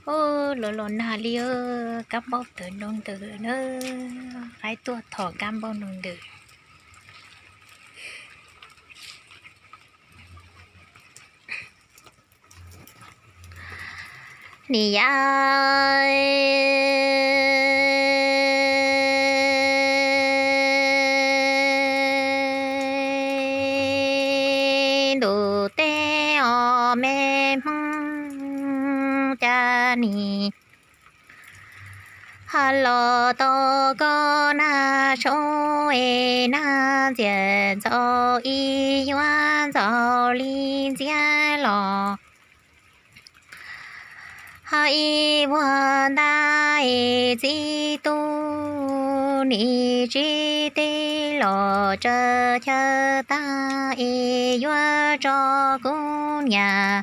Ub, los los nag li, kab npauj tawm nroo ntws na, qaib tuaj thom kab npauj nroo ntws. Nim yav ntuj teb os me Hmoob, cas nim ho los tau koj nag tshoob es nag ntxias ntxaus ib yuav ntxaus li ntxiab los ho ib vuag ntaj es txiv tub nim tsis teb los tsaws chaw tag es yuav tso kuv niam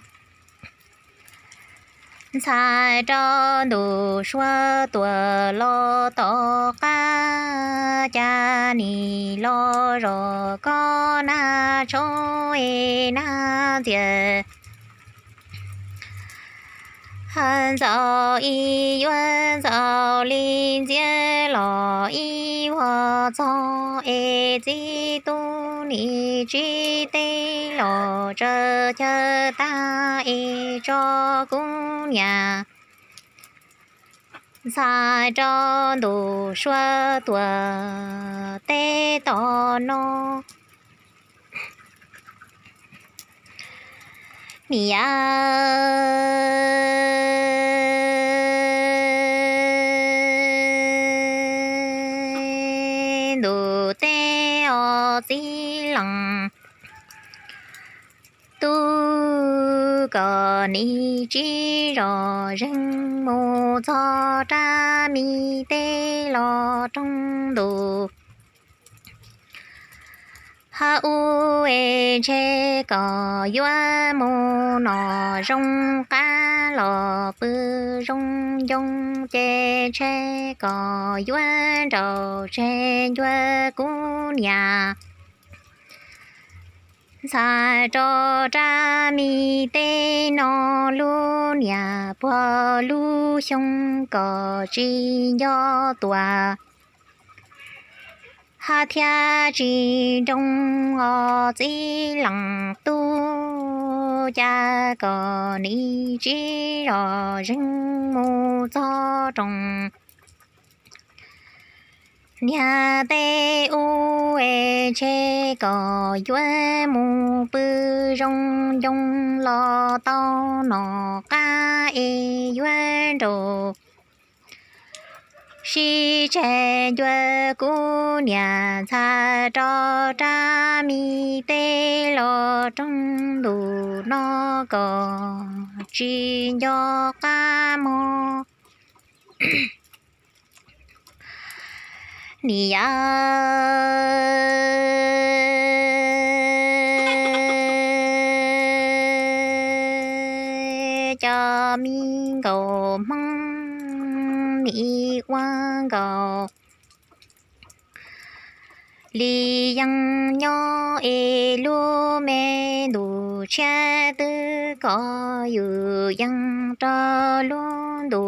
ntxhais rau ntu sua tuam los tom qab, cas nim los zov koj nag tshoob es nag ntxias ntxaus ib yuav ntxaus li ntxiab los ib vuag txog es txiv tub nim tsis teb los tsaws chaw tag es tso kuv niam ntxhais rau ntu sua tuam teb tom no. Nim yav ntuj teb os txiv leej tub, kom nim tsis zov zeeg mus txog rab mi teb los roog ntuj. Hab ub es ntshe kom yuav mus nom zoo qab los pw zoo ncoo, ces ntshe kom yuav nraum tseg ncua kuv niam ntxhais rau rab mi teb no, lub niam puag lub xyoo kom tsis nco tuam hab thiab tsis nroo os txiv leej tub, cas kom nim tsis zov zeeg mus txog rooj niam teb ub, es ntshe kom yuav mus pw zoo ncoo los tau nom qab es yuav nraum sib tseg ncua kuv niam ntxhais rau rab mi teb los roog ntuj no kom tsis nco qab mog. Nim yav cov mi nkaus Hmoob nim ua nkaus li yeeb nyob es lub me ntu tshiab twb kov yus yeeb rau lub ntu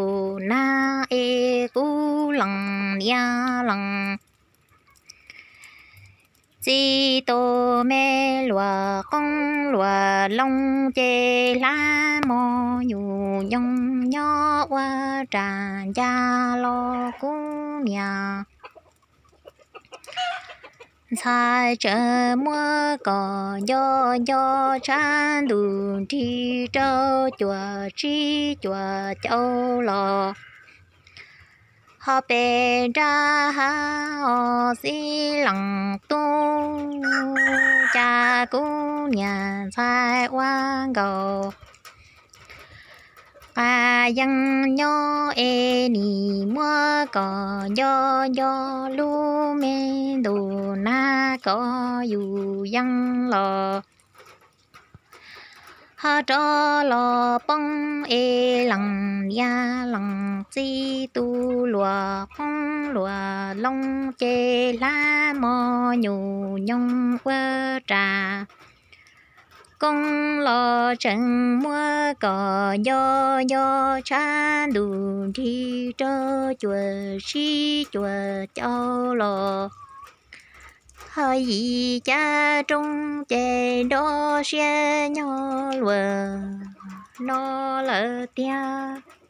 nag es kuv leej niam leej txiv tub me luag qoob luag loo ces hlab mos nyuj nyoog nyob ua rag ncaj los kuv niam ntxhais tseem muab kom nco nco tshav ntuj nrig rau cuaj tsib cuaj caum los ho pem nrab hav os txiv leej tub, cas kuv niam ntxhais ua nkaus qab yeeb nyob es nim muab kom nco nco lub me ntu nag kov yus yeeb los ho rov los poob es leej niam leej txiv tub luag qoob luag loo ces hlab mos nyuj nyoog ua rag koob los tseem muab kom nco nco tshab ntuj nrig rau cuam sib cuam cau los ho yim cab roob ces nrov siab nyob luag no lawm tiag.